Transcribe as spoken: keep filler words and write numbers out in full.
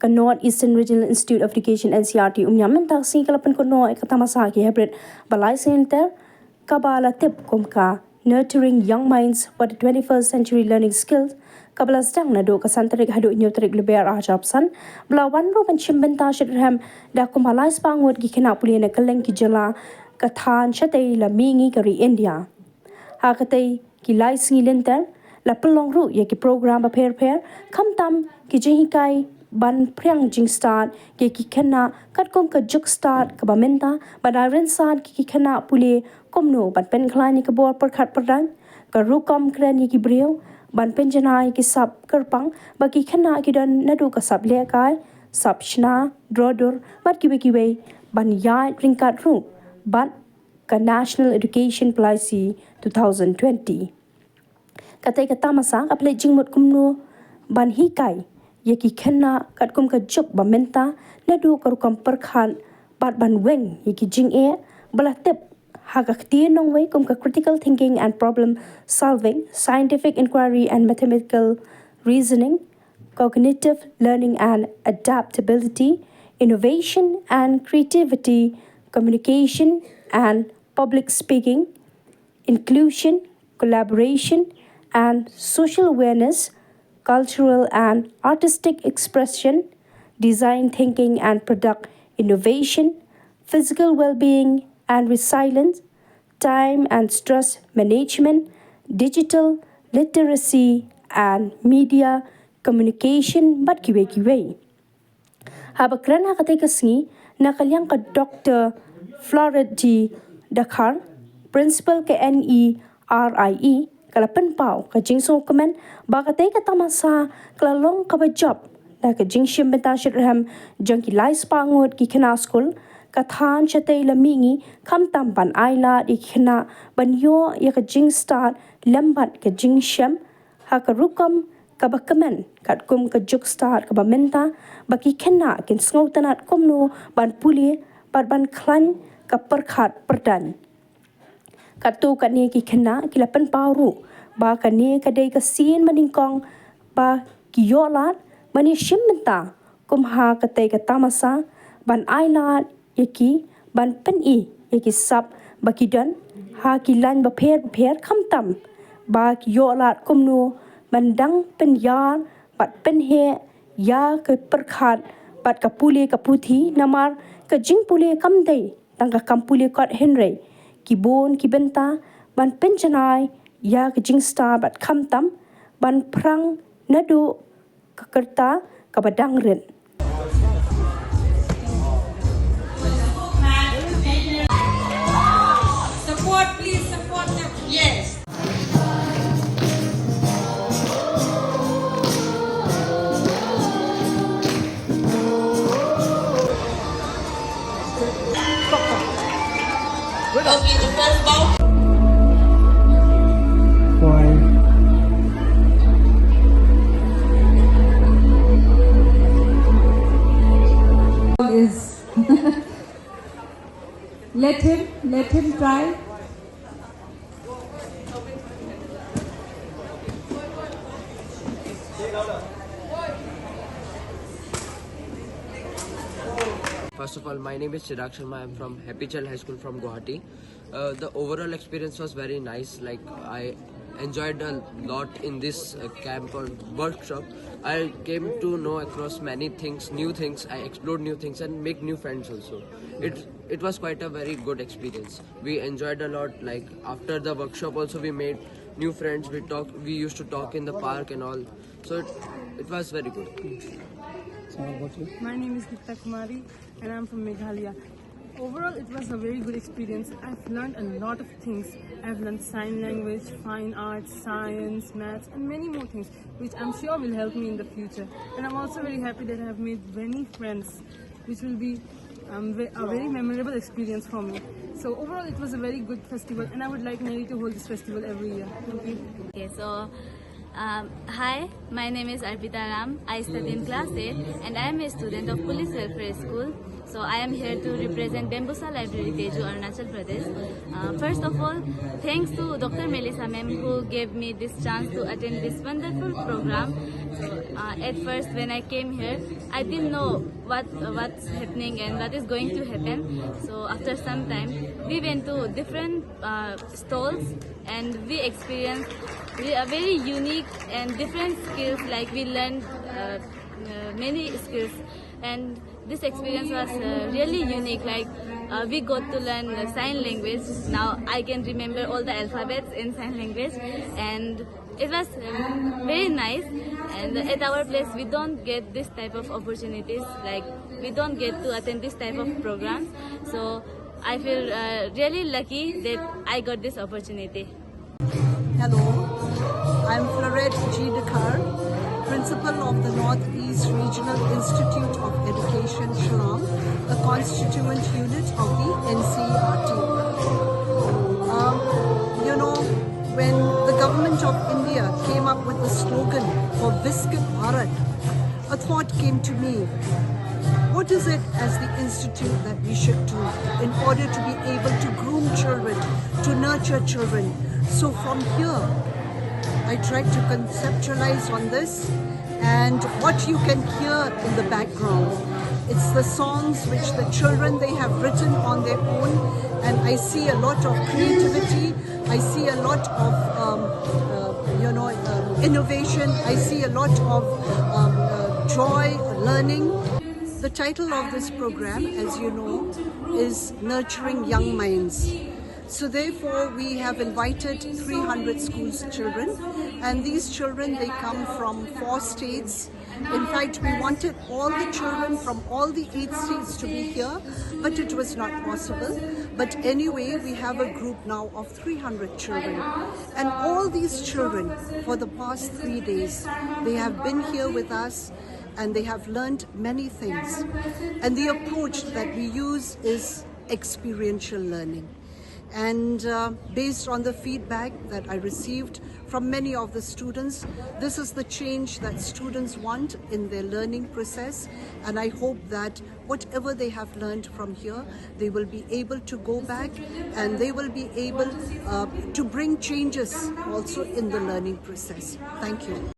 North Eastern Regional Institute of Education, N C R T, Umïam mynta ka sngi ka la pynkynnoh ïa ka tamasa ki hybrid ba lai sngi lynter, kaba la tip kum ka Nurturing Young Minds for the twenty-first Century Learning Skills, kaba la sdang naduh ka san tarik haduh hynñiew tarik Lber ar hajar arphew san, ba la wan ruh ban shim bynta shitrhem da kumba lai spah ngut ki khynnah pule na kylleng ki jylla ka thaiñ shatei la mihngi ka ri India. Ha katei ki lai sngi lynter, la pynlong ruh ïa ki program bapher bapher, khamtam ki jinghikai ban phriang jingstad ïa ki khynnah katkum ka juk stad kaba mynta, ban ai rynsan ïa ki khynnah pule kumno ban pynkhlaiñ ïa ka bor pyrkhat pyrdaiñ, ka rukom kren ïa ki briew, ban pynjanai ïa ki sap kyrpang ba ki khynnah ki don naduh ka sap lehkai, sap shna, drodur bad kiwei kiwei, ban ïaid ryngkat ruh bad ka National Education Policy two thousand twenty. Katei ka tamasa ka pynleit jingmut kumno ban hikai ïa ki khynnah katkum ka juk ba mynta, naduh ka rukom pyrkhat bad ban weng ïa ki jingeh ba la tip ha ka ktien nongwei kum ka critical thinking and problem solving, scientific inquiry and mathematical reasoning, cognitive learning and adaptability, innovation and creativity, communication and public speaking, inclusion, collaboration and social awareness, cultural and artistic expression, design thinking and product innovation, physical well-being and resilience, time and stress management, digital literacy and media communication bad kiwei kiwei. Haba kren ha katei ka sngi, na ka liang ka Doctor Floret G Dkhar, Principal ka N E R I E, ka la pynpaw ka jingsngewkmen ba katei ka tamasa ka la long kaba jop da ka jingshim bynta shitrhem jong ki lai spah ngut ki khynnah skul ka thaiñ shatei la mihngi, khamtam ban ailad ïa ki khynnah ban ïoh ïa ka jingstad lem bad ka jingshem ha ka rukom kaba kmen katkum ka juk stad kaba mynta, ba ki khynnah kin sngewtynnad kumno ban pule bad ban khlaiñ ka pyrkhat pyrdaiñ. Katto katne ki khynnah ki la pynpaw ruh ba kane ka dei ka sien ba nyngkong ba ki ïoh lad ban ïashim bynta kum ha katei ka tamasa, ban ailad ïa ki, ban pyni ïa ki sap ba ki don ha ki laiñ bapher bapher, khamtam ba ki ïoh lad kumno ban dang pynïar bad pynheh ïa ka pyrkhat bad ka pule ka puthi, namar ka jingpule kam dei tang ka kam pule kot, hynrei ki bun ki bynta ban pynjanai ïa ka jingstad bad khamtam ban phrang naduh ka rta kaba dang rit. Support, please support them. Yes. Okay, the first bout. Why? Is let him, let him try. First of all, my name is Chirag Sharma. I'm from Happy Child High School from Guwahati. Uh, the overall experience was very nice. Like, I enjoyed a lot in this uh, camp or workshop. I came to know across many things, new things. I explored new things and make new friends also. It it was quite a very good experience. We enjoyed a lot. Like, after the workshop also, we made new friends. We talk. We used to talk in the park and all. So it, it was very good. So what about you? My name is Dipta Kumari and I'm from Meghalaya. Overall, it was a very good experience. I've learned a lot of things. I've learned sign language, fine arts, science, maths, and many more things, which I'm sure will help me in the future. And I'm also very happy that I have made many friends, which will be um, ve- a very memorable experience for me. So overall, it was a very good festival, and I would like Nellary to hold this festival every year. Thank you. Okay, so um, hi, my name is Arpita Ram. I study in class eight, and I am a student of Police Welfare School. So I am here to represent Bambusa Library, Tezu, Arunachal Pradesh. Uh, first of all, thanks to Doctor Melissa ma'am who gave me this chance to attend this wonderful program. So uh, at first when I came here, I didn't know what uh, what's happening and what is going to happen. So after some time, we went to different uh, stalls and we experienced re- a very unique and different skills. Like we learned uh, uh, many skills, and this experience was uh, really unique. Like uh, we got to learn uh, sign language. Now I can remember all the alphabets in sign language, and it was uh, very nice. And at our place, we don't get this type of opportunities. Like we don't get to attend this type of programs. So I feel uh, really lucky that I got this opportunity. Hello, I'm Florette G. Dkhar, principal of the Northeast Regional Institute of Education, Shillong, a constituent unit of the N C E R T. Um, you know, when the government of India came up with the slogan for Viksit Bharat, a thought came to me. What is it as the institute that we should do in order to be able to groom children, to nurture children? So from here, I tried to conceptualize on this, and what you can hear in the background, it's the songs which the children, they have written on their own, and I see a lot of creativity. I see a lot of um, uh, you know um, innovation. I see a lot of um, uh, joy, learning. The title of this program, as you know, is Nurturing Young Minds. So therefore, we have invited three hundred schools children, and these children, they come from four states. In fact, we wanted all the children from all the eight states to be here, but it was not possible. But anyway, we have a group now of three hundred children. And all these children, for the past three days, they have been here with us and they have learned many things. And the approach that we use is experiential learning. And uh, based on the feedback that I received from many of the students, this is the change that students want in their learning process. And I hope that whatever they have learned from here, they will be able to go back and they will be able uh, to bring changes also in the learning process. Thank you.